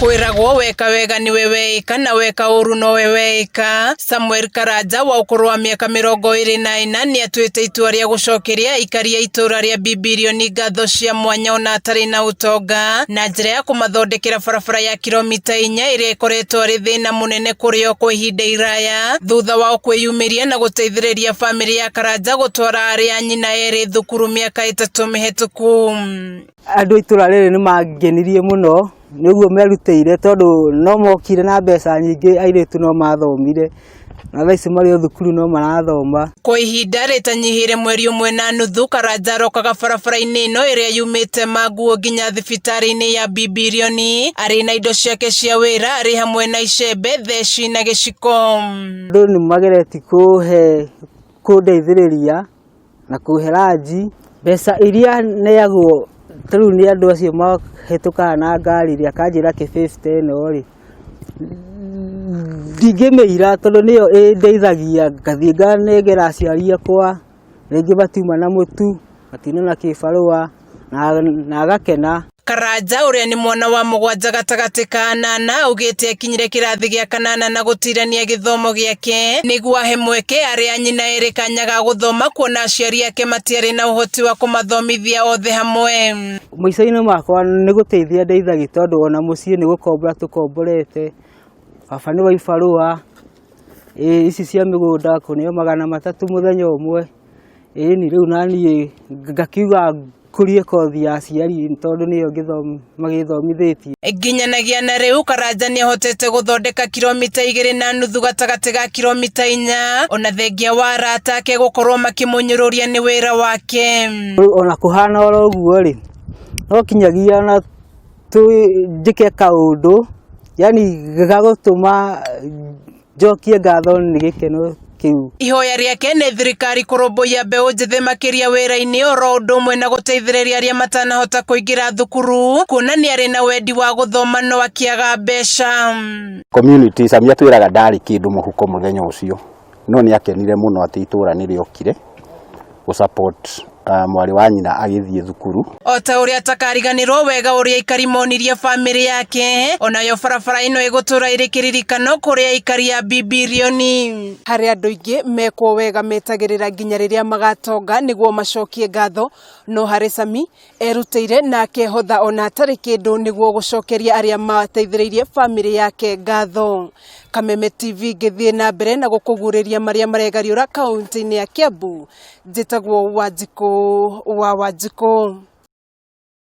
Kwĩragwo weka wega nĩwe weĩka na weka ũru nowe weĩka. Samuel Karanja wa ũkũrũ wa mĩaka 24 nĩ atuĩte itua rĩa gũcokeria aikari a itũũra rĩa Bibilioni ngatho cia mwanya ona atarĩ na ũtonga na njĩra ya kũmathondekera barabara ya kilomita 4 ĩrĩa ĩkoretwo arĩ thĩna mũnene kũrĩ o kwa ihinda iraya thutha wao kwĩyumĩria na gũteithĩrĩria bamĩrĩ ya Karanja gũtwara arĩ a nyina erĩ thukuru mĩaka 3 mĩhetũku. Andũ a itũra rĩrĩ nĩ mangenirie mũno nĩ ũguo merutĩire tondũ no mokire na mbeca nyingĩ airĩtu no mathomire na thaa ici marĩ o thukuru no marathoma. Kwa ihinda rĩtanyihĩire mweri ũmwe na nuthu Karanja arokaga barabara-inĩ ĩno ĩrĩa yumĩte Manguo nginya thibitarĩ-inĩ ya Bibilioni arĩ na indo ciake cia wĩra arĩ hamwe na icembe, theci na gĩciko. Andũ nĩ mageretie kũhe kũndeithĩrĩria na kũhe ranji mbeca iria neagwo ta rĩu nĩ andũ acio mahĩtũkaga na ngari rĩ akanjĩra kĩ fifty ĩno rĩ ndingĩmĩira tondũ nĩyo ĩndeithagia ngathiĩ nganengera aciari akwa rĩngĩ matiuma na mũtu matina na kĩbarũa na ngakena. Karanja ũrĩa nĩ mwana wa mũgwanja gatagatĩ ka anana augĩte akinyire kĩrathi gĩa kanana na gũtirania gĩthomo gĩake nĩguo ahe mweke arĩa nyina erĩ kanya ga gũthoma kuona aciari ake matiarĩ na ũhoti wa kũmathomithia othe hamwe. Maica-inĩ makwa nĩ gũteithia ndeithagia tondũ ona mũciĩ nĩ gũkombora tũkomborete, baba nĩ wa ibarũa, ici cia mĩgũnda kũneo 300 mũthenya ũmwe, ĩni rĩu naniĩ ngakiuga ngũrie kothi ya aciari tondũ nĩyo magĩthomithĩtie. Nginyanagia na rĩu Karanja nĩahotete gũthondeka kilomita 2.5 gatagatĩ ga kilomita 4 ona thengia wa arata ake gũkorwo makĩmũnyũrũria nĩ wĩra wake. Ona kũhana oro ũguo rĩ, no kinyagia ona njĩke kaũndũ yani gagũtũma njokie ngatho nĩ gĩkeno kĩu. Ihoya rĩake nĩ thirikari kũrũmbũiya mbeũ njĩthĩ makĩria wĩra-inĩ oro ũndũ ũmwe na gũteithĩrĩria arĩa matanahota kũingĩra thukuru kuona nĩ arĩ na wendi wa gũthoma no akĩaga mbeca. Community Sami atwĩraga ndarĩ kĩndũ mũhuko mũthenya ũcio no nĩ akenire mũno atĩ itũra nĩ rĩokire gũ support mwarĩ wa nyina agĩthiĩ thukuru. O ta ũrĩa atakariganĩrwo wega ũrĩa aikari monirie bamĩrĩ yake, onayo barabara ĩno ĩgũtũra ĩrĩ kĩririkano kũrĩ aikari a Bibilioni. Harĩ andũ aingĩ mekwo wega metagĩrĩra nginya rĩrĩa magatonga nĩguo macokie ngatho, no harĩ Sami erutĩire na akehotha ona atarĩ kĩndũ nĩguo gũcokeria arĩa mateithĩrĩirie bamĩrĩ yake ngatho. Kameme TV ngĩthiĩ na mbere na gũkũguũrĩria marĩa maregariũra kaunti-inĩ ya Kiambu, njĩtagwo Wanjikũ wa Wanjikũ.